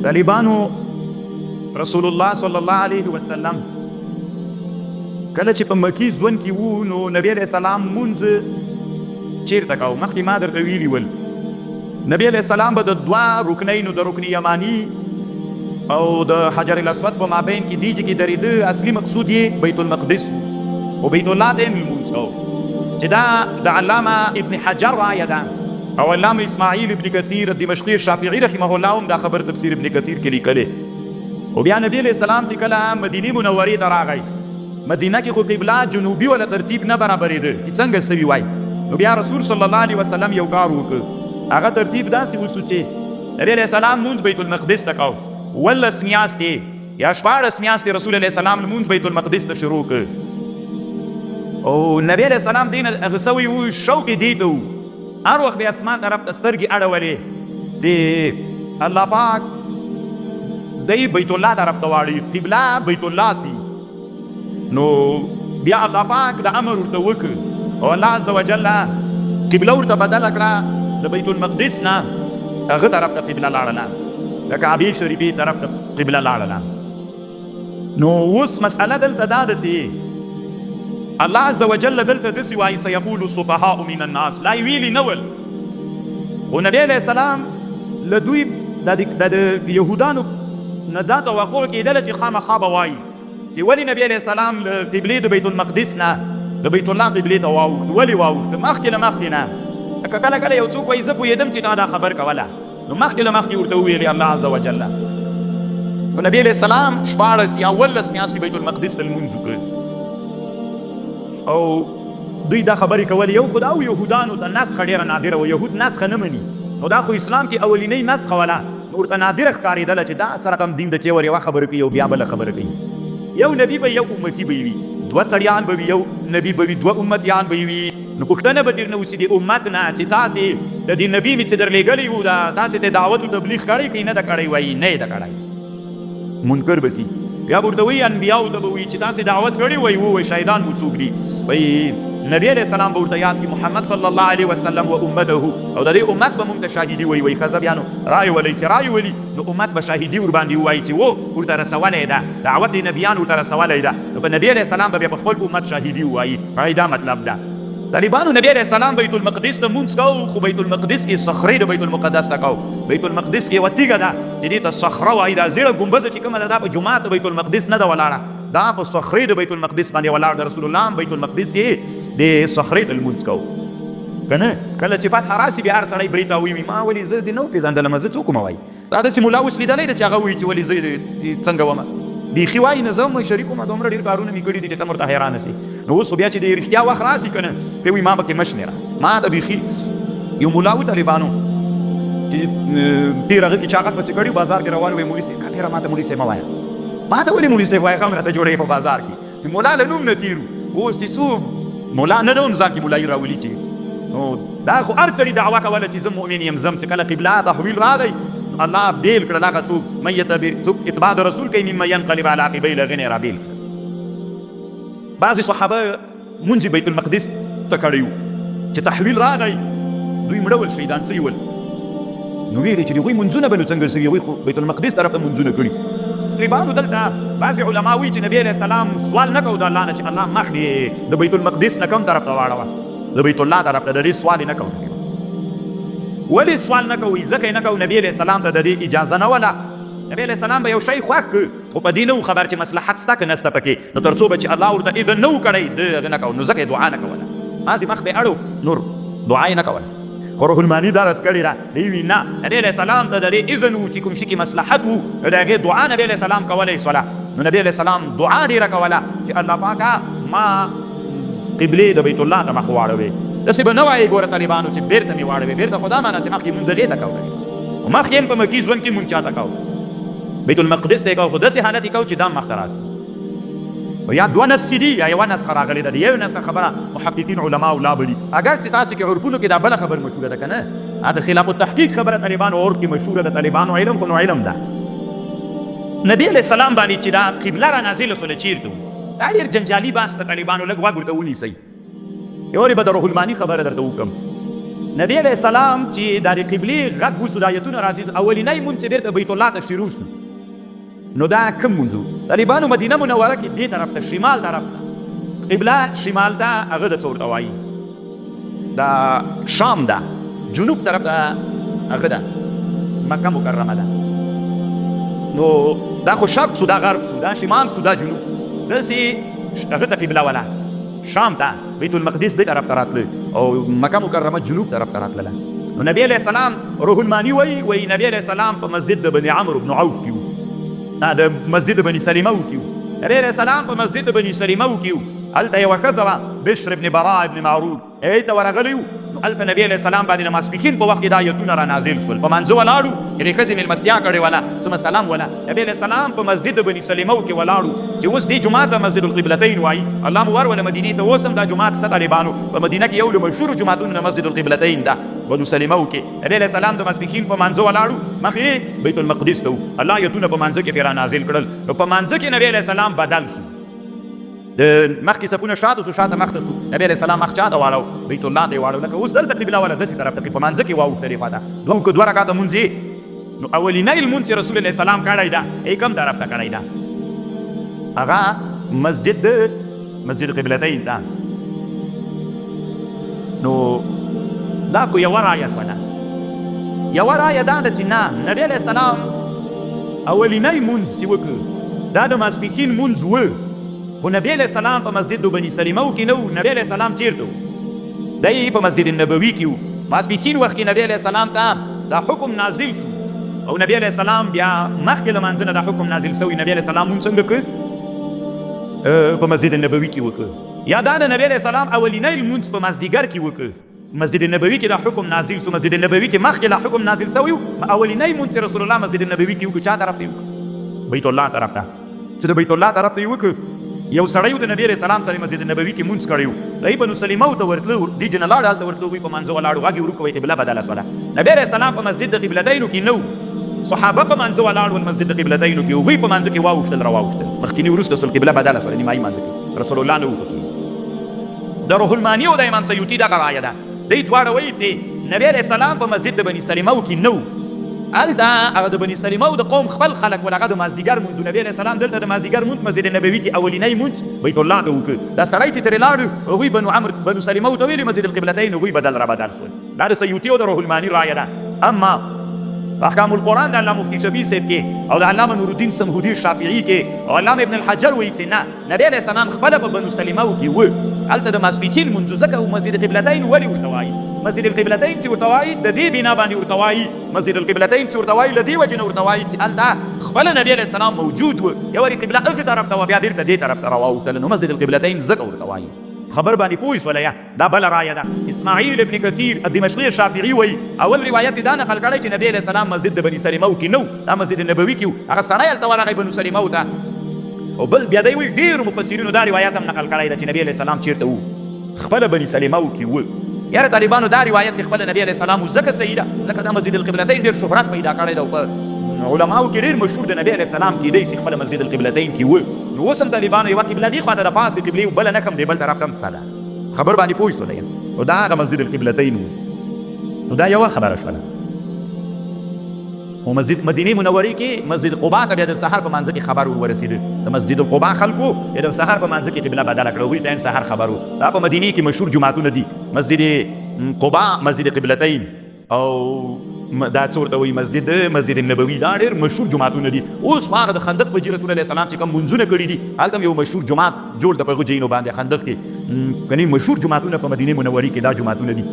طالبانو رسول الله صلی الله علیه وسلم کله چې په مکی ژوند کې وو، نو نبی علیه السلام مونځ چیرته کاوه؟ مخکې ما درته ویلي ول، نبی علیه السلام به د دوه رکنینو، د رکن یماني او د حجر الاسود په مابین کې دی چې کې درېده، اصلي مقصود یې بیت المقدس او بیت الله ته یې لمونځ کاوه، چې دا د علامه ابن حجر رایه ده او علامه اسماعیل ابن کثیر الدمشقي الشافعي رحمه الله هم دا خبر تفسیر ابن کثیر کې لیکلې. او بیا نبی علیه السلام چې کله مدینې منورې ته راغی، مدینه کې خو قبله جنوبي ولا ترتیب نه برابرېده چې څنګه سوي وای، نو بیا رسول صلی الله علیه وسلم یو کار وکړ، هغه ترتیب داسې وسو چې نبی علیه السلام مونځ بیت المقدس ته کاو، 17 میاشتې یا 16 میاشتې رسول علیه السلام لمونځ بیت المقدس ته شروع کړ. او نبی علیه السلام دې نه هغه سوی و، شوق یې دې ته و، هر وخت به اسمان طرف ته سترګې اړولې چې الله پاک دی بیت الله طرف ته واړوي، قبله بیت الله سي. نو بیا الله پاک د امر ورته وکړ او الله عز وجل قبله ورته بدله کړه، د بیت المقدس نه هغه طرف ته قبله لاړله، د کعبې شریفې طرف ته قبله لاړله. نو اوس مسئله دلته دا ده چې الله عز وجل دلته داسې وایي، سیقول السفهاء من الناس، لا یې ویلي نه ول، خو نبی علیه السلام له دوی د یهودانو نه دا توقع کېدله چې خامخا به وایي چې ولې نبی علیه السلام له قبلې د بیت المقدس نه د بیت الله قبلې ته واوښت، ولې واوښت مخکې له مخکې نه؟ لکه کله کله یو څوک وایي زه پوهېدم چې تا دا خبر کوله، نو مخکې له مخکې ورته وویلې الله عز وجل. نو نبی علیه السلام 16 یا 17 میاشتې بیت المقدس ته لمونځ وکړ او دوی دا خبرې کولې. یو خو دا و یهودانو ته نسخه ډېره نادره وه، یهود نسخه نه مني، نو دا خو اسلام کې اولینۍ نسخه وله، نو ورته نادره ښکارېدله چې دا څه رقم دین ده چې ور یوه خبره کوي او بیا بله خبره کوي. یو نبی به یو امتي به وي، دوه سړیان به وي، یو نبی به وي، دوه امتیان به وي. نو پوښتنه به ترې نه وسي د امت نه چې تاسې د دې نبي مې چې درلېږلی وو، دا تاسې ته دعوت او تبلیغ کړی که نه ده کړی؟ وایي نه یې ده کړی. منکر به سي، بیا به ورته وایي انبیاو ته به وایي چې تاسې دعوت کړی؟ وایي ووایي شاهدان مو څوک دي؟ وایي نبی علیه السلام به ورته یاد کړي محمد صلی الله علیه وسلم و امته، او د دې امت به مونږ ته شاهدي وایي. وایي ښځه بیا نو رایې ولئ، چې رایې ولي نو امت به شاهدي ورباندې ووایي چې و ورته رسولی ده، دعوت نبیان ورته رسولی ده، نو په نبی علیه السلام به بیا په خپل امت شاهدي ووایي. وایي دا مطلب ده. طالبانو نبی علیه السلام بیت المقدس ته مونځ کاو، خو بیت المقدس کې صخرې د بیت المقدس ته کاو. بیت المقدس کې یوه تیږه ده چې دې ته صخره وایي، دا زیړه ګنبزه چې کومه ده دا په جومات د بیت المقدس نه ده ولاړه، دا په صخرې د بیت المقدس باندې ولاړ ده. رسول الله هم بیت المقدس کې د صخرې ته لمونځ کاو. که نه کله چې فتح راسي بیا هر سړی برېته وایي ما ولې زه دې نه وپېژندلم، زه څوک وم؟ وایي دا داسې ملا اوس لیدلی دی چې هغه وایي چې ولې زه څنګه وم؟ بیخي وایي نه زه هم شریک وم، دومره ډېر کارونه مې کړي دي چې ته ورته حیرانه سې. نو اوس خو بیا چې د رښتیا وخت راسي که نه دی وایي ما پکې مه شمېره، ما ته بیخي یو ملا و طالبانو چې تېر هغه کې چا غږ پسې کړی، بازار کې روان وی، مولوي صاحب تېره ما ته مولوي صاحب مه وایه، ما ته ولې مولوي صاحب وایه، غم راته جوړوي په بازار کې. د مولا له نوم نه تېرو اوس چې څو مولا نه ده هم ځان کې مولایي راولي چې نو دا خو هر سړي دعوه کوله چې زه مؤمن یم زم، چې کله قبله تحویل راغی الله بېل کړل هغه څوک من یتبع، څوک اتباع د رسول کوي ممن ینقلب علی عقبیه، له هغې نه یې رابېل کړل. بعضې صحابه مونځ بیت المقدس ته کړی و، چې تحویل راغی دوی مړه ول، شهیدان سوي ول. نو ویلې چې د هغوی مونځونه به نو څنګه سوي، هغوی خو بیت المقدس طرف ته مونځونه کړي. طالبانو دلته بعضې علما وایي چې نبی علیه السلام سوال نه کوو د الله نه چې الله مخ دې د بیت المقدس نه کوم طرف ته واړوه، د بیت الله طرف ته، د دې سوال یې نه کوو. ولې سوال نه کوي؟ ځکه یې نه کوو نبی علیه السلام ته د دې اجازه نه وله. نبی علیه السلام به یو شی خوښ کړ، خو په دې نه و خبر چې مصلحت سته که نسته پکې، نو تر څو به چې الله ورته اذن نه و کړی ده هغه نه کوو، نو ځکه یې دعا نه کوله، مازې مخ به یې اړو نور دعا یې نه کوله. خو روح المانی دا رد کړې ده، دی وایي نه، نبی علیه السلام ته د دې اذن و چې کوم شي کې مصلحت و نو د هغې دعا نبی علیه السلام کولی سوله. نو نبی علیه السلام دعا ډېره کوله چې الله پاکه ما قبلې د بیت الله ته مخ واړوې. داسې به نه وایې ګوره طالبانو چې بېرته مې واړوې، بېرته خو دا معنا چې مخکې مونځ هغې ته کولی، مخکې هم په مکي ژوند کې مونږ چا ته کوو، بیت المقدس ته یې کوو، خو داسې حالت یې کوو چې دا مخ ته راسي. یا دوه نسخې دي یا یوه نسخه راغلې ده، د یوې نسخه خبره محققین علماو لا بلي، اګر چې تاسې کې عرفونو کې دا بله خبر مشهوره ده که نه، د خلاف التحقیق خبره طالبانو عرف کې مشهوره ده، طالبانو علم خو نو علم ده. نبی علیه السلام باندې چې دا قبله را نازله سوله چېرته وو؟ دا ډېر جنجالي بحث ده طالبانو، لږ غوږ ورته ونیسئ. یو ورې به د روح المانی خبره درته وکړم. نبی علیه السلام چې دا د قبلې غږ وسو، دا آیتونه راځي، اولینی مونځ چې بېرته بیت الله ته شروع سو، نو دا کوم مونځ و؟ طالبانو مدینه منوره کې دې طرف ته، شمال طرف ته، قبله شمال ته، هغه د څه ورته وایي؟ دا شام ده، جنوب طرف ته هغه ده مکه مکرمه ده. نو دا خو شرق سو، دا غرب سو، دا شمال سو، دا جنوب سو، داسې هغه ته قبله وله شام ته، بیت المقدس دې طرف ته راتله او مکه مکرمه جنوب طرف ته راتلله. نو نبی علیه السلام روح المانی وایي، وایي نبی علیه السلام په مسجد د بني عمرو بن عوف کې و، د مسجد بني سلمه کې و. نبی علیه السلام په مسجد بني سلمه کې و، هلته یوه ښځه وه بشر ابن براء ابن معرور، هغې ته ورغلی و. نو هلته نبی علیه السلام باندې د ماسپښین په وخت کې دا آیتونه را نازل شول، په مانځه ولاړو، هغې ښځې مېلمستیا کړې وله، ثم سلام وله. نبی علیه السلام په مسجد بني سلمه کې ولاړو چې اوس دې جومات ته مسجد القبلتین وایي. الله مو وروله مدینې ته، اوس هم دا جومات شته طالبانو، په مدینه کې یو له مشهورو جوماتونو نه مسجد القبلتین ده بنو سلمه کې. نبی علیه السلام د ماسپښین په مانځه ولاړو، مخ یې بیت المقدس ته و، الله آیتونه په مانځه کې پرې را نازل کړل. نو په مانځه کې نبی علیه السلام بدل شو، د مخکې صفونه شاته سو، شاته مخته سو. نبی علیه السلام مخ چاته واړو؟ بیت الله ته یې واړو، لکه اوس دلته قبله وله داسې طرف ته په مانځه کې واوښته دې خواته. دوه دوه رکعته مونځ یې، نو اولینی لمونځ چې رسول علیه السلام کړی ده، یې کوم طرف ته کړی ده؟ هغه مسجد مسجد قبلتین ده. نو دا کو یوه رایه شوله. یوه رایه دا ده چې نه، نبی علیه السلام اولینی مونځ چې وکړ دا د ماسپښین مونځ و، خو نبی علیه السلام په مسجد بني سلمه کې نه و. نبی علیه السلام چېرته و؟ دی په مسجد النبوي کې و. ماسپښین وخت کې نبی علیه السلام ته دا حکم نازل شو، او نبی علیه السلام بیا مخکې له مانځه نه دا حکم نازل سوی. نبی علیه السلام مونځ څنګه کړ؟ په مسجد النبوي کې وکړ. یا دا د نبی علیه السلام اولینی لمونځ په مازدیګر کې وکړ، مسجد النبوي کې دا حکم نازل سو. مسجد النبوي کې مخکې لا حکم نازل سوی و، اولینی مونځ چې رسول الله مسجد النبوي کې وکړ چا طرف ته یې وکړ؟ بیت الله طرف ته. چې د بیت الله طرف ته یې وکړ، یو سړی د نبی علیه السلام سره مسجد النبوي کې مونځ کړی و، دی بنو سلمه ته ورتلو، دې جنه لاړ هلته ورتلو، هغوی په مانځه ولاړو، غږ یې ورکړ، وایي قبله بدله سوله. نبی علیه السلام په مسجد د قبلتینو کې نه و، صحابه په مانځه ولاړ ول مسجد د قبلتینو کې، هغوی په مانځه کې واوښتل راواوښتل، مخکیني وروسته سول، قبله بدله سوله نیمایي مانځه کې رسول الله نه و پکې. د روح المانی او د امام سیوطي دغه رایه ده، دی دواړه وایي چې نبی علیه السلام په مسجد د بني سلمه کې نه و، هلته هغه د بني سلمه د قوم خپل خلک ول، هغه د مازدیګر مونځ. نبی علیه السلام دلته د مازدیګر مونځ مسجد نبوي کې اولینی مونځ بیت الله ته وکړ. دا سړی چې ترې لاړ هغوی بنو عمرو بنو سلمه ته ویلي مسجد القبلتین، هغوی بدل را بدل شول. دا د سیوطي او د روح المانی رایه ده. اما احکام القرآن د علامه مفتي شفیع صاحب کې او د علامه نورالدین سمهودي شافعي کې او علامه ابن الحجر وایي چې نه، نبی علیه السلام خپله په بنو سلمه کې و، هلته د ماسپښین مونځ. ځکه مسجد قبلتین ولې ورته وایي؟ مسجد القبلتین چې ورته وایي د دې بنا باندې ورته وایي، مسجد القبلتین چې ورته وایي له دې وجې نه ورته وایي چې هلته خپله نبی علیه السلام موجود و، یو وارې قبله هغې طرف ته وه، بیا بېرته دې طرف ته راواوښتله، نو مسجد القبلتین ځکه ورته وایي. خبر باندې پوه سوله یا؟ دا بله رایه ده. اسماعیل ابن کثیر الدمشقي الشافعي وایي اول روایت دا نقل کړی چې نبی علیه السلام مسجد د بني سلمه کې نه و، دا مسجد النبوي کې و، هغه سړی هلته ورغی بنو سلمه ته. او بل بیا دی وایي ډېرو مفسرینو دا روایت هم نقل کړی ده چې نبی علیه السلام چېرته و؟ خپله بني سلمه کې و. یاره طالبانو دا روایت چې خپله نبی علیه السلام و ځکه صحیح ده، ځکه دا مسجد القبلتین ډېر شهرت پیدا کړی ده او په علماو کې ډېر مشهور د نبی علیه السلام کېدی چې خپله مسجد القبلتین کې و. نو اوس هم طالبانو یوه قبله دې خواته ده، پاس د قبلې بله نښه هم دې بل طرف ته هم شته ده. خبر باندې پوه سولئ. نو دا هغه مسجد القبلتین و. نو دا یوه خبره شوله. او مسجد مدینې منورې کې مسجد قباء ته بیا د سهار په مانځه کې خبر ورسېده. د مسجد القباء خلکو بیا د سهار په مانځه کې قبله بدله کړه، هغوی ته هم سهار خبر و. دا په مدینې کې مشهور جوماتونه دي، مسجد قباء، مسجد قبلتین او دا څه ورته وایي مسجد النبوي، دا ډېر مشهور جوماتونه دي. اوس خو هغه د خندق په رسول علیه السلام چې کوم مونځونه کړي دي، هلته هم یو مشهور جومات جوړ ده په هغو ځایونو باندې خندق کې. کنې مشهور جوماتونه په مدینې منورې کې دا جوماتونه دي.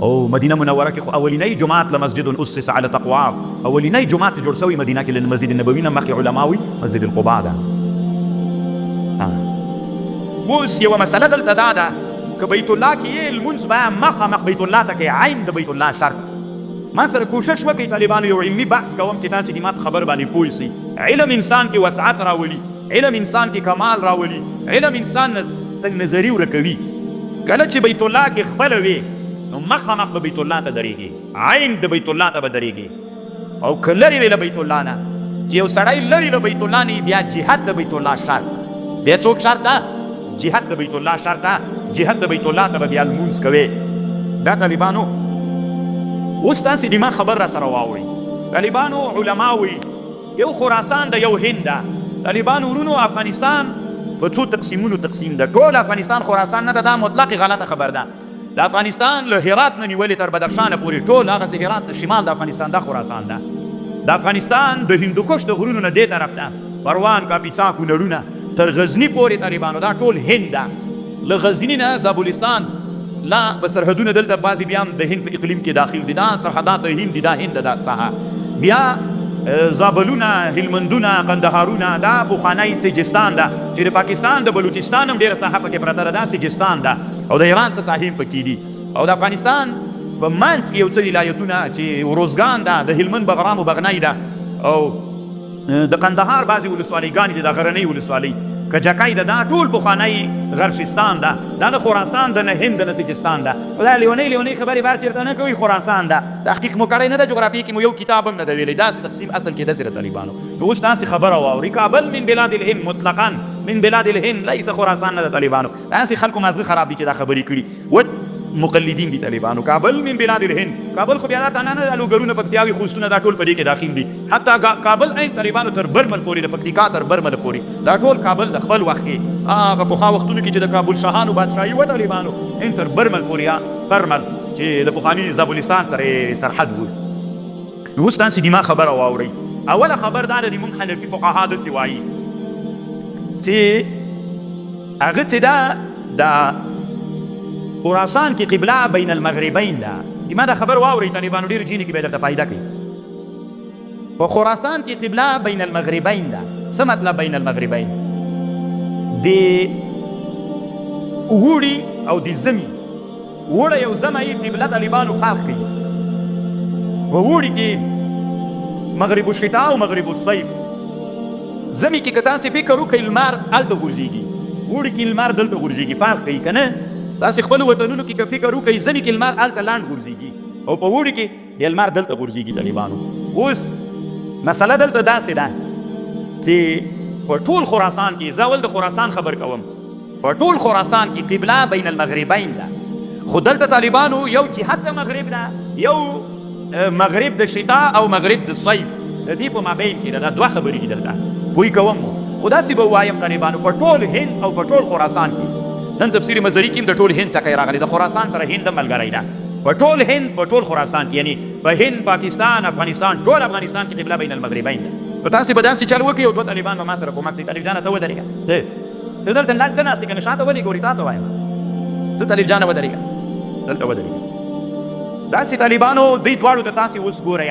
او مدینه منوره کې خو اولینی جومات لمسجد اسس علی تقوا، اولینی جومات چې جوړ سوی مدینه کې له مسجد النبوي نه مخکې علما وایي مسجد القباء ده. اوس یوه مسله دلته دا ده که بیت الله کې یې لمونځ به مخامخ بیت الله ته کوې، عین د بیت الله شرط. ما سره کوشش وکړئ طالبانو، یو علمي بحث کوم چې تاسې دې ما په خبر باندې پوه سئ. علم انسان کې وسعت راولي، علم انسان کې کمال راولي، علم انسان تنګ نظري ورکوي. کله چې بیت الله کې خپله وي نو مخامخ به بیت الله ته درېږي، عین د بیت الله ته به درېږي. او که لرې وي له بیت الله نه، چې یو سړی لرې له بیت الله نه بیا جهت د بیت الله شرط، بیا څوک شرط ده؟ جهت د بیت الله شرط ده. جهت د بیت الله ته به بیا لمونځ کوې. دا طالبانو اوس تاسې د ما خبر را سره واورئ. طالبانو علما وایي یو خراسان ده، یو هند ده. طالبانو ورونو، افغانستان په څو تقسیمونو تقسیم ده. ټول افغانستان خراسان نه ده، دا مطلق غلطه خبر ده. د افغانستان له هرات نه نیولې تر بدخشانه پورې ټول هغسې هرات د شمال د افغانستان دا خراسان ده. د افغانستان د هندوکش د غرونو نه دې طرف ته پروان، کاپیسا، کونړونه تر غزني پورې طالبانو دا ټول هند ده. له غزني نه زابلستان لا به سرحدونه دلته بعضې بیا هم د هند په اقلیم کې داخل دي، دا سرحدات د هند دي، دا هند ده دا ساحه. بیا زابلونه، هلمندونه، قندهارونه دا پخوانی سجستان ده چې د پاکستان د بلوچستان هم ډېره ساحه پکې پرته ده، دا سجستان ده. او د ایران څه ساحې هم پکې دي. او د افغانستان په منځ کې یو څه ولایتونه چې روزګان ده، د هلمند بغرام او بغنای ده، او د قندهار بعضې ولسوالۍ ګانې دي، دا غرنۍ ولسوالۍ کجکای ده، دا ټول پخوانی غرشستان ده. دا نه خراسان ده، نه هند، نه سجستان ده. دا لیونۍ لیونۍ خبرې بار چېرته نه کوي، خراسان ده. تحقیق مو کړی نه ده، جغرافیې کې مو یو کتاب هم نه ده ویلی. داسې تقسیم اصل کې داسې د طالبانو. نو اوس تاسې خبره واورئ، کابل من بلاد الهند مطلقا من بلاد الهند لیس خراسان نه ده طالبانو. داسې خلکو مازغه خراب دي چې دا خبرې کړي، و مقلدین دي طالبانو. کابل من بلاد الهند، کابل خو بیا دا تنه نه ده، لوګرونه، پکتیاوي، خوستونه دا ټول په دې کې داخل دي. حتی کابل عین طالبانو تر برمل پورې، د پکتیکا تر برمل پورې دا ټول کابل د خپل وخت کې هغه پخوا وختونو کې چې د کابل شاهانو بادشاهي وه طالبانو، عین تر برمل پورې یا فرمل چې د پخواني زابلستان سره سرحد و. نو اوس تاسې د ما خبره واورئ. اوله خبر دا ده د موږ حنفي فقها داسې وایي چې هغه چې ده د خراسان کې قبله بین المغربین ده. د ما دا خبر واورئ طالبانو، ډېرو ځینو کې به درته پیدا کوي. په خراسان کې قبله بین المغربین ده. څه مطلب بین المغربین؟ د اوړي او د زمي، اوړی او زمی قبله طالبانو فرق کوي. په اوړي کې مغرب الشتاء او مغرب الصیف، زمي کې که تاسې فکر وکړئ لمر هلته غورځېږي، اوړي کې لمر دلته غورځېږي، فرق کوي که نه؟ تاسې خپلو وطنونو کې که فکر وکړئ زمي کې لمر هلته لنډ غورځېږي او په اوړي کې د لمر دلته غورځېږي طالبانو. اوس مسله دلته داسې ده چې په ټول خراسان کې، زه اول د خراسان خبر کوم، په ټول خراسان کې قبله بین المغربین ده. خو دلته طالبانو یو جهت د مغرب ده، یو مغرب د شتاء او مغرب د صیف، د دې په مابین کې ده. دا دوه خبرې دي دلته پوه کوم مو. خو داسې به ووایم طالبانو په ټول هند او په ټول خراسان کې، نن تفسیر مظهري کې هم د ټول هند ټکی راغلی، د خراسان سره هند هم ملګری ده. په ټول هند، په ټول خراسان کې، یعنی په هند، پاکستان، افغانستان، ټول افغانستان کې قبله بین المغربین ده. نو تاسې به داسې چل وکړئ او دوه طالبان به ما سره کومک کوي. طالب جانه ته ودرېږه، ته دلته لاندې څه ناست یې که نه شاته ولې ګورې؟ تا ته وایم، ته طالب جانه ودرېږه، دلته ودرېږه. داسې طالبانو دوی دواړو ته تاسې اوس ګورئ،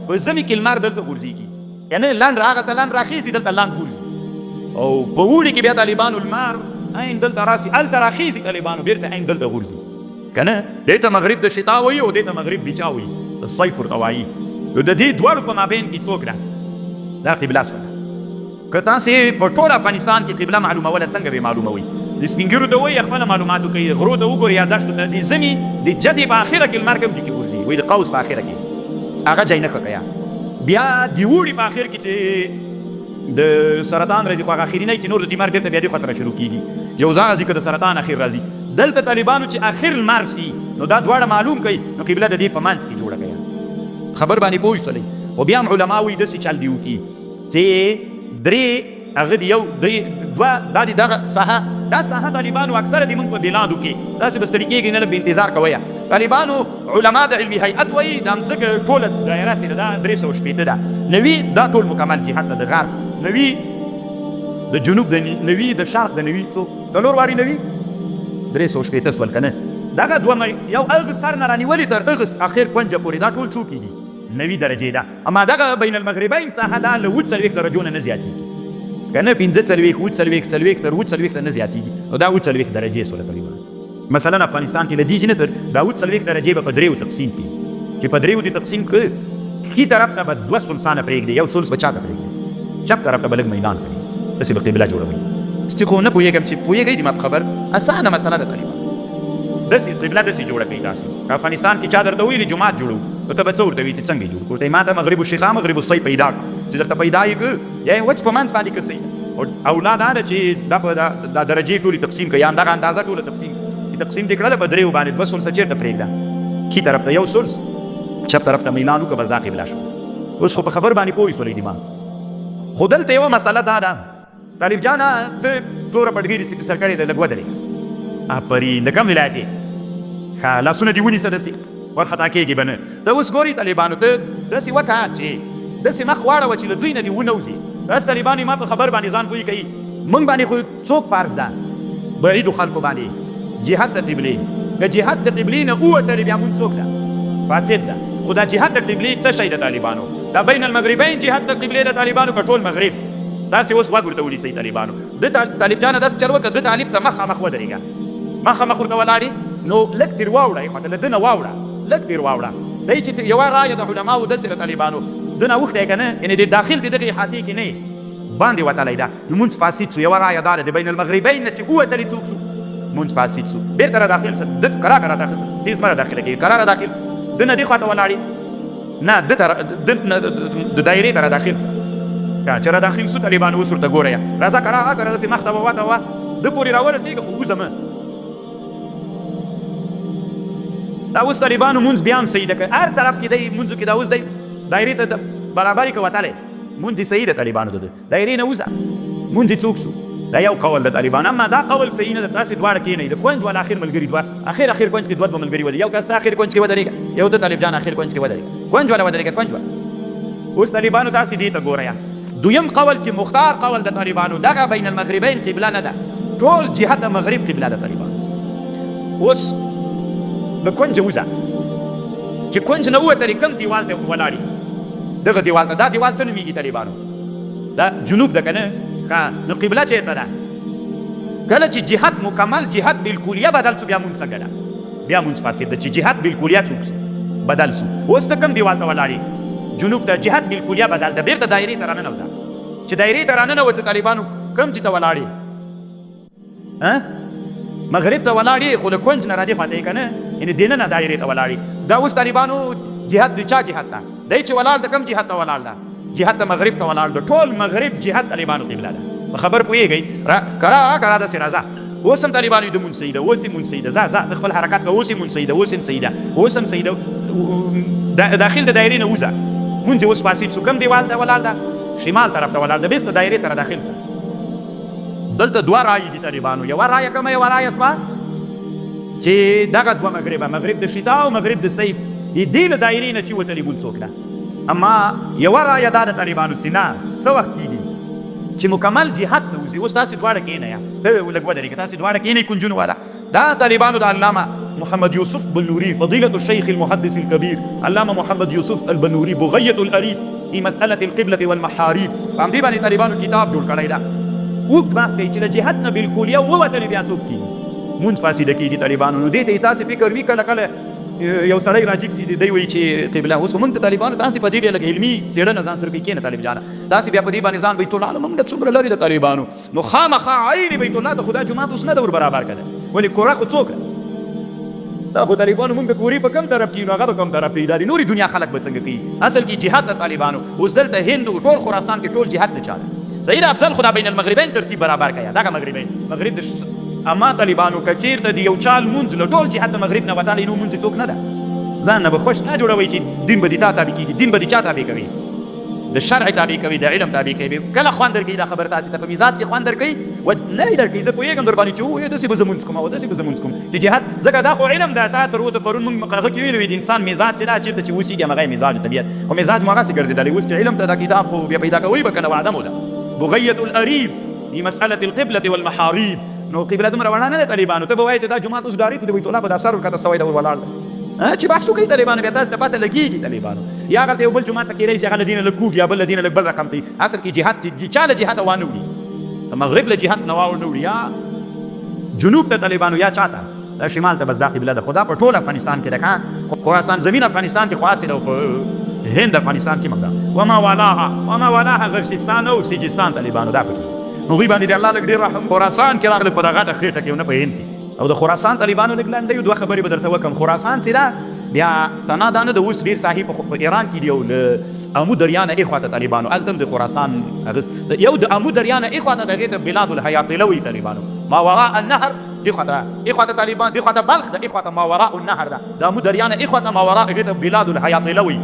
په زمي کې لمر دلته غورځېږي، یعنې لنډ هغه ته لنډ راخېږي، دلته لنډ غورځي. او په اوړي کې بیا طالبانو لمر عین دلته راسي، هلته راخېږي طالبانو، بېرته عین دلته غورځي که نه؟ دې ته مغرب د شتا وایي او دې ته مغرب د چا وایي؟ د صیف ورته وایي. نو د دې دواړو په مابین کې څوک ده؟ دا قبله څه ده؟ که تاسې په ټول افغانستان کې قبله معلوموله څنګه به یې معلوموئ؟ د سپینږیرو ته وایي خپله معلومات وکړئ، غرو ته وګورئ یا دښتو ته، د زمي د جدې په اخره کې لمر کوم ځای کې غورځي؟ وایي د قوس په اخره کې، هغه ځای نښه کوي. بیا د اوړي په اخر کې چې د سرطان راځي، خو هغه اخرینی چې نور د لمر بېرته بیا دې خوا ته را شروع کېږي، جوزا راځي که د سرطان اخر راځي. دلته طالبانو چې اخر لمر شي نو دا دواړه معلوم کوي، نو قبله د دې په منځ کې جوړه کوي. خبر باندې پوه شولئ؟ خو بیا هم علما وایي داسې چل دې وکړي چې درې هغه دې یو درې دوه دا دې دغه ساحه، دا ساحه طالبانو اکثره دې موږ په بلادو کې داسې به ستړي کېږي نه، لږ به انتظار کوئ. طالبانو علما د علمي هیئت وایي دا مځکه ټوله دایره چې ده دا 360 ده، نوي دا ټول مکمل جهت ده، د غرب نوي، د جنوب د نوي، د شرق د نوي، څو څلور واري نوي 360 سول که نه؟ دغه دوه یو هغه سر نه رانیولې تر هغه اخر کونجه پورې دا ټول څو کېږي؟ 90 درجې ده. اما دغه بین المغربین ساحه دا له 47 درجو نه نه زیاتېږي که نه؟ 45، 47، 40 تر 47 نه زیاتېږي. نو دا 47 درجې سوله تقریبا. مثلا افغانستان کې له دې نه تر دا 47 درجې به په دریو تقسیم کړي، چې په دریو دې تقسیم کړي، ښي طرف ته به دوه ثلثانه پرېږدي، یو ثلث به چا ته پرېږدي، چپ طرف ته به لږ میدان پرېږدي، داسې به قبله جوړوي. چې خو نه پوهېږم چې پوهېږئ دې ما په خبر، اسانه مسله ده طالبان. داسې قبله داسې جوړه کړئ. تاسې که افغانستان کې چا درته وویلي جومات جوړو، نو ته به څه ورته وایې چې څنګه یې جوړ کړو؟ ورته ما ته مغرب الشتاء مغرب الصیف پیدا کړ، چې درته پیدا یې کړ یا یې وچ په منځ باندې که صحیح ده. او لا دا ده چې دا په دا درجې ټولې تقسیم کړه، یا همدغه اندازه ټوله تقسیم کړه. چې تقسیم دې کړله په دریو باندې، دوه ثلثه چېرته پرېږده؟ ښي طرف ته یو ثلث، چپ طرف ته میلان وکړه، بس دا قبله شو. اوس خو په خبر باندې پوه سولې دي ما. خو دلته یوه مسله دا ده طالب جانه، ته توره پټګۍ دې سر کړې ده، لږ ودرېږه. آفرین، د کوم ولایت یې؟ ښه، لاسونه دې ونیسه، داسې ورخطا کېږي به نه. ته اوس ګوري طالبانو ته داسې وکړه چې داسې مخ واړوه چې له دوی نه دې ونه وځي. بس طالبان ما په خبر باندې ځان پوه کوي. موږ باندې خو څوک فرض ده؟ بعیدو خلکو باندې جهت د قبلې. که جهت د قبلې نه ووتلې بیا مونږ څوک ده؟ فاسد ده. خو دا جهت د قبلې څه شی د طالبانو؟ دا بین المغربین جهت د قبلې د طالبانو که ټول مغرب؟ تاسې اوس غوږ ورته ونیسئ طالبانو. د طالب جانه داسې چل وکړه، د طالب ته مخامخ ودرېږه، مخامخ ورته ولاړې، نو لږ ترې واوړه، ښه له ده نه واوړه، لږ ترې واوړه. دی چې یوه رایه د علماوو داسې د طالبانو ده نه اوښتی که نه، یعنې د داخل د دغې احاطې کې نه یې باندې وتلی ده، نو مونځ فاسد سو. یوه رایه دا ده د بین المغربین نه چې ووتلې څوک سو؟ مونځ فاسد سو. بېرته را داخل سه، ده کرار را داخل سه، تېز مه را داخله کېږي، کرار را داخل سه. ده نه دې خوا ته ولاړې نه، ده ته د دایرې ته را داخل سه. که چې را داخل سو طالبانو اوس ورته ګوره، راځه کرار کرار داسې مخ ته ووته وه، ده پورې را ورسېږه خو وځه مه. دا اوس طالبانو مونځ بیا هم صحیح ده، که هر طرف کې دی مونځ کې دا اوس دی دایرې ته برابرې که وتلی مونځ یې صحیح ده طالبانو د ده دایرې نه وځه مونځ یې څوک سو. دا یو قول د طالبانو، اما دا قول صحیح نه ده. تاسې دواړه کښېنئ، د کونج والا اخر ملګري دوه اخر اخر کونج کې دوه دوه ملګري ودرېږي، یو کس ته اخر کونج کې ودرېږه، یو ته طالب جان اخر کونج کې ودرېږه، کونج والا ودرېږه، کونج والا. اوس طالبانو تاسې دې ته ګورئ. دویم قول چې مختار قول د طالبانو دغه بین المغربین قبله نه ده، ټول جهت د مغرب قبله ده طالبانو. اوس له کونجه وځه، چې کونج نه ووتلې کوم دیوال ته ولاړې؟ دغه دیوال ته. دا دیوال څه نومېږي طالبانو؟ دا جنوب ده که نه؟ ښه، نو قبله چېرته ده؟ کله چې جهت مکمل جهت بالکلیه بدل سو بیا مونځ څنګه ده؟ بیا مونځ فاسد ده چې جهت بالکلیه څوک سو؟ بدل سو. اوس ته کوم دیوال ته ولاړې؟ جنوب ته. جهت بالکلیه بدل ده، بېرته دایرې ته راننوځه. چې دایرې ته راننوته طالبانو کوم چې ته ولاړې؟ مغرب ته ولاړې، خو له کونج نه را دې خواته یې که نه، یعنې دننه دایرې ته ولاړې. دا اوس طالبانو جهت د چا جهت ده؟ دی چې ولاړ ده کوم جهت ته ولاړ ده؟ جهت د مغرب ته ولاړ ده. ټول مغرب جهت طالبانو قبله ده. په خبر پوهېږئ؟ کرا کرا داسې راځه. اوس هم طالبانو د مونځ صحیح ده، اوس یې مونځ صحیح ده. ځه ځه ته خپل حرکت کوه، اوس یې مونځ صحیح ده، اوس یې صحیح ده، اوس هم صحیح ده. داخل د دایرې نه وځه، مونځ یې اوس فاسد سو. کوم دیوال ته ولاړ ده؟ شمال طرف ته ولاړ ده، بېرته دایرې ته را داخل سه. دلته دوه رایې دي طالبانو. یوه رایه کومه یوه رایه سوه چې دغه دوه مغربه، مغرب د شتا او مغرب د صیف، دې له دایرې نه چې وتلې مونځ څوک ده. اما یوه رایه دا د طالبانو چې نه، څه وخت کېږي چې مکمل جهت نه وځي. اوس تاسې دواړه کښېنئ، ته لږ ودرېږه، تاسې دواړه کښېنئ کونجونو والا. دا طالبانو د علامه محمد یوسف بنوري فضيلة الشيخ المحدث الكبير علامه محمد یوسف البنوري بغية الأريب في مسألة القبلة والمحاريب، په همدې باندې طالبانو کتاب جوړ کړی ده. اوږد بحث کوي چې له جهت نه بالکلیه ووتلې بیا څوک کېږي؟ مونځ فاسده کېږي طالبانو. نو دې ته یې تاسې فکر وي. کله کله یو سړی راجګ سي، دی وایي چې قبله. اوس مونږ ته طالبانو تاسې په دې بیا لږ علمي څېړنه ځان سره کوي. کښېنه طالب جانه، تاسې بیا په دې باندې ځان بیت الله له مونږ څومره لرې د طالبانو، نو خامخا عین بیت الله د خدای جومات اوس نه ده ور برابر کړی. ولې کره خو څوک ده؟ دا خو طالبانو مونږ د کورې په کم طرف کې، نو هغه به کم طرف دی؟ دا د نورې دنیا خلک به څنګه کوي؟ اصل کې جهاد د طالبانو اوس دلته هند او ټول خراسان کې ټول جهاد د چا ده؟ صحیح ده. افضل خو دا بین المغربین ترتیب برابر کړه، دغه مغربین مغرب د اما طالبانو که چېرته د یو چا لمونځ له ټول جهت د مغرب نه وتلی، نو مونځ یې څوک نه ده. ځان نه به خوش نه جوړوئ چې دین به د تا تابع کېږي. دین به د چا تابع کوي؟ د شرع تابع کوي، د علم تابع کوي. کله خوند درکوي دا خبره تاسې ته په مزاج کې خوند درکوي و نه یې درکوي. زه پوهېږم در باندې چې ووایې داسې به زه مونځ کوم او داسې به زه مونځ کوم د جهت، ځکه دا خو علم ده. تا تر اوسه پرون مونږ هغه کې ویلي وي د انسان مزاج چې دا چېرته چې اوسېږي همغه یې مزاج طبیعت، خو مزاج مو هغسې ګرځېدلی. اوس چې علم ته دا کتاب خو بیا پیدا کوئ به که نه، وعده مو ده. بغیة الأریب في مسألة القبلة والمحاريب. نو قبله دومره وړه نه ده طالبانو. ته به وایې چې دا جومات اوس ډایرکټ د بیت الله په دا سر ورکته سوی ده ور ولاړ ده، چې بحث وکړي طالبانو بیا تاسو ته پته لګېږي طالبانو. یا هغلته یو بل جومات ته کېدای شي هغه له دې نه لږ کوږ یا بل له دې نه لږ بل رقم ته. اصل کې جهاد چې چا له جهاده وانه وړي، د مغرب له جهت نه وانه وړي، یا جنوب ته طالبانو یا چا ته، دا شمال ته، بس دا قبله ده. خو دا په ټول افغانستان کې ده، که خراسان زمین افغانستان کې خو هسې ده، او په هند افغانستان کې هم ده. وما والاها، وما والاها غرجستان او سجستان طالبانو دا پکې. نو هغوی باندې د الله لږ ډېر رحم. خراسان کې راغله په دغه غټه خېټه کې، نه په هند کې. او د خراسان طالبانو لږ لنډه یو دوه خبرې به درته وکړم. خراسان چې ده بیا تنا دا نه ده، اوس ډېر ساحې په ایران کې دي، او له امو دریا نه اخوا ته طالبانو هلته هم د خراسان هغه یو د امو دریا نه اخوا ته دغې ته بلاد الحیاطله وایي طالبانو، ما وراء النهر دې خواته اخوا ته طالبان، دې خواته بلخ ده، اخوا ته ماوراء النهر ده، د امو دریا نه اخوا ته ماوراء هغې ته بلاد الحیاطله وایي.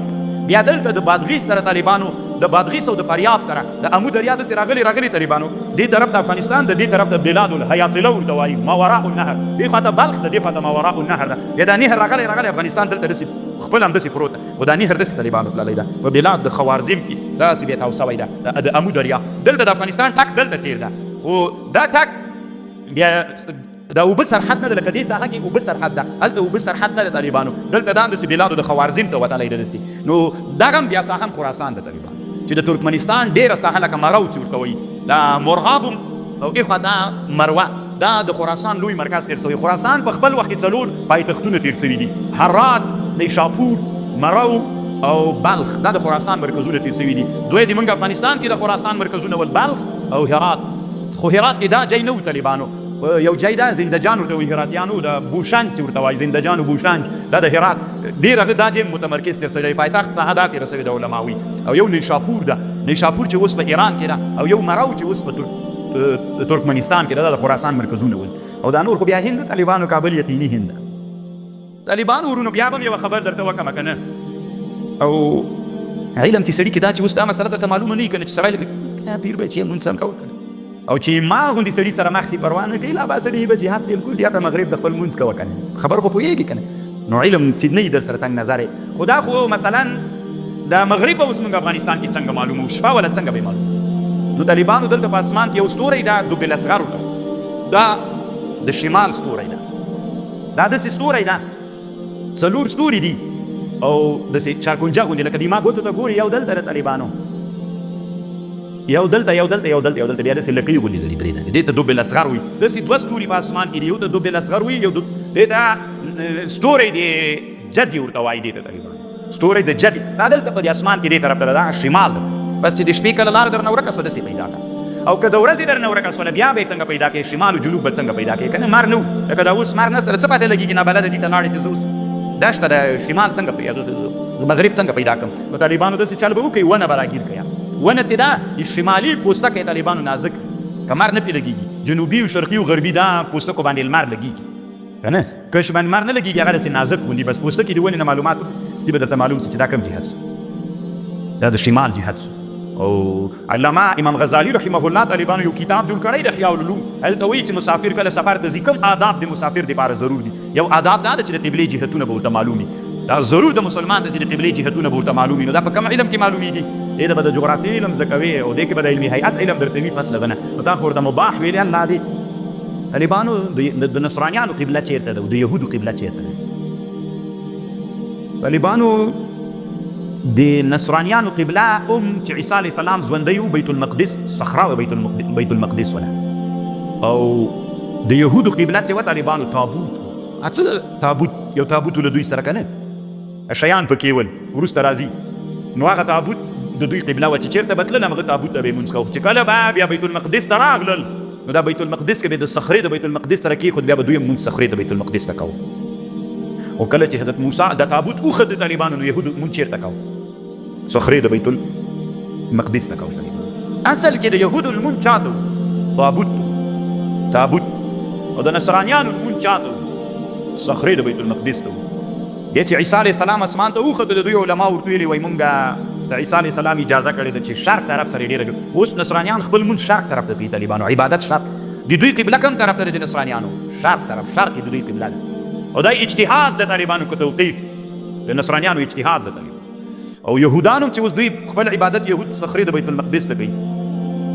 بیا دلته د بادغیس سره طالبانو، د بادغیس او د فاریاب سره د امو دریا داسې راغلي راغلي طالبانو، دې طرف ته افغانستان ده، دې طرف ته بلاد الحیاطله ورته وایي، ماوراء النهر، دې خواته بلخ ده، دې خواته ماوراء النهر ده. بیا دا نهر راغلی راغلی افغانستان دلته داسې خپل همداسې پروت ده، خو دا نهر داسې طالبانو تللی ده په بلاد د خوارزم کې داسې بیا تاو سوی ده. د امو دریا دلته د افغانستان ټک دلته تېر ده، خو دا ټک بیا دا اوبه سرحد نه ده، لکه دې ساحه کې اوبه سرحد ده، هلته اوبه سرحد نه ده طالبانو، دلته دا همداسې بلادو د خوارزم ته وتلی ده داسې. نو دغه هم بیا ساحه هم خراسان ده طالبانو، چې د ترکمنستان ډېره ساحه لکه مرو چې ورته وایي، دا مرغاب او اخوا دا مروه، دا د خراسان لوی مرکز تېر سوی. خراسان په خپل وخت کې څلور پایتختونه تېر سوي دي، هرات، نیشاپور، مرو او بلخ، دا د خراسان مرکزونه تېر سوي دي. دوی د موږ افغانستان کې د خراسان مرکزونه ول بلخ او هرات، خو هرات کې دا ځای نه و طالبانو، یو ځای دا زندهجان ورته وایي هراتیانو، د بوشنج چې ورته وایي، زندهجان و بوشنج، دا د هرات ډېر هغه دا ځای متمرکز تېر سوی دی، پایتخت ساحه دا تېره سوې ده علما وایي. او یو نیشاپور ده، نیشاپور چې اوس په ایران کې ده، او یو مرو چې اوس په ترکمنستان کې ده، دا د خراسان مرکزونه ول. او دا نور خو بیا هند طالبانو، کابل یقیني هند ده. طالبانو ورونو بیا به هم یوه خبر درته وکړم که نه، او علم چې سړي کې دا چې اوس دا مسله درته معلومه نه وي که نه، چې سړی لږ پیر به چې مونځ سم کوه که نه، او چې ما غوندې سړي سره مخ سي پروا نه کوي، لا باسه به به جهاد بالکل زیاته مغرب د خپل مونځ کوه که نه، خبر خو پوهېږي که نه، نو علم چې نه وي در سره تنګ نظر یې. خو دا خو مثلا د مغرب به اوس موږ افغانستان کې څنګه معلومو، شپه ولا څنګه به یې معلومو؟ نو طالبانو دلته په اسمان کې یو ستوری ده، دب الاصغر ورته، دا د شمال ستوری ده، دا داسې ستوری ده، څلور ستوري دي او داسې چارکنجه غوندې لکه د ما ګوتو ته ګوري، یو دلته د طالبانو، یو دلته، یو دلته، یو دلته، یو دلته، بیا داسې لکۍ غوندې لري درې دانې، دې ته دب الاصغر وایي. داسې دوه ستوري په اسمان کې دي، یو ته دب الاصغر وایي، یو دې ته ستوری دی جدي ورته وایي، دې ته طالبان ستوری د جدي، دا دلته په دې اسمان کې دې طرف ته ده، دا شمال ده. بس چې د شپې کله لاره درنه ورکه سوه داسې پیدا کړه، او که د ورځې درنه ورکه سوله بیا به یې څنګه پیدا کړې، شمال او جنوب به څنګه پیدا کړې که نه، مار نه و لکه دا اوس مار نه سره څه پته لګېږي، نابلده دي ته لاړې چې زه اوس دشته د شمال څنګه مغرب څنګه پیدا کړم. نو طالبانو داسې چل به وکړي، ونه به راګیر کړه، ونه چې ده د شمالي پوستکی طالبانو نازک کمر نه پرې لګېږي، جنوبي او شرقي او غربي دا پوستکو باندې لمر لګېږي که نه، که چې باندې لمر نه لګېږي هغه داسې نازک غوندي، بس پوستکي د ونې نه معلومات وکړي ستي به درته معلوم سي چې دا کوم جهت سو، دا د شمال جهت سو. او علامه امام غزالي رحمه الله طالبانو یو کتاب جوړ کړی د احیاء العلوم، هلته وایي چې مسافر کله سفر ته ځي کوم آداب د مسافر دپاره ضرور دي. یو آداب دا ده چې د قبلې جهتونه به ورته معلوم وي، دا ضرور د مسلمان ته چې د قبلې جهتونه به ورته معلوم وي. نو دا په کوم علم کې معلومیږي؟ دې ته به د جغرافیې علم زده کوې او دې کې به د علمي هیئت علم درته وي پس له نه، نو تا خو ورته مباح ویلې الله دې. طالبانو د نصرانیانو قبله چېرته ده او د یهودو قبله چېرته ده؟ طالبانو د نصرانیانو قبله هم چې عیسی علیه السلام ژوندی و بیت المقدس، صخره وه بیت المقدس وله، او د یهودو قبله چې وه طالبانو تابوت و، څه تابوت، یو تابوت له دوی سره که نه شیان پکې ول، وروسته راځي. نو هغه تابوت د دوی قبله وه چې چېرته به تلل همغه تابوت ته به یې مونځ کوه. چې کله به بیا بیت المقدس ته راغلل نو دا بیت المقدس کې به د صخرې د بیت المقدس سره کېښود، بیا به دوی هم مونځ صخرې د بیت المقدس ته کوه. او کله چې حضرت موسی د تابوت وخت د طالبانو، نو یهودو مونځ چېرته کوه؟ صخرې د بیت المقدس ته کوه. اصل کې د یهودو لمونځ چا ته و؟ تابوت ته، تابوت. او د نصرانیانو لمونځ چا ته و؟ صخرې د بیت المقدس ته و. بیا چې عیسی علیه السلام اسمان ته وخت، د دوی علما ورته ویلي وایي مونږ د عیسی علیه السلام اجازه کړې ده چې شرق طرف سره ډېره جوړ. اوس نصرانیان خپل مونځ شرق طرف ته کوي، طالبانو عبادت شرق. د دوی قبله کوم طرف ته ده؟ د نصرانیانو شرق طرف، شرق د دوی قبله ده. او دا اجتهاد د طالبانو که توقیف، د نصرانیانو اجتهاد د طالبانو. او یهودانو چې اوس دوی خپل عبادت یهود صخرې د بیت المقدس ته کوي،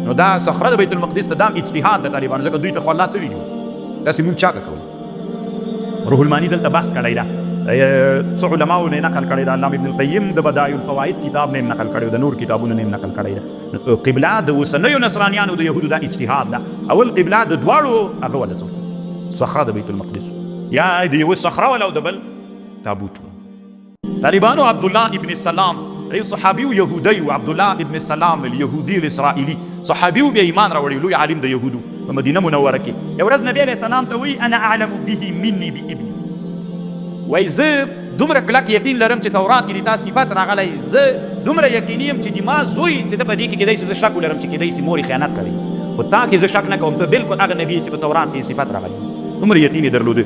نو دا صخره د بیت المقدس ته دا اجتهاد د طالبانو، ځکه دوی ته خو الله څه ویلي وو تاسې مونږ چا ته کوئ؟ روح المانی دلته بحث کړی ده، څه علماو نه نقل کړی ده، علامه ابن القیم د بدایع الفواید کتاب نه نقل کړی، د نور کتابونو نه نقل کړی ده. قبله د اوسنیو نصرانیانو د یهودو دا اجتهاد ده. اول قبله د دواړو هغه وله څه صخره د بیت المقدس، یا د یوه صخره وله او د بل تابوت. طالبانو عبدالله ابن سلام یو صحابي و، یهودی و، عبدالله ابن سلام اليهودي الاسرائیلي صحابي و، بیا ایمان راوړی، لوی عالم د یهودو په مدینه منوره کې. یو ورځ نبی علیه السلام ته وایي انا اعلم به مني بابني، وایي زه دومره کلک یقین لرم چې تورات کې د تا صفت راغلی، زه دومره یقیني یم چې د ما زوی چې ده په دې کې کېدای شي زه شک ولرم چې کېدای شي مور یې خیانت کړی، خو تا کې زه شک نه کوم، ته بالکل هغه نبي چې په تورات کې صفت راغلی. دومره یقین یې درلود.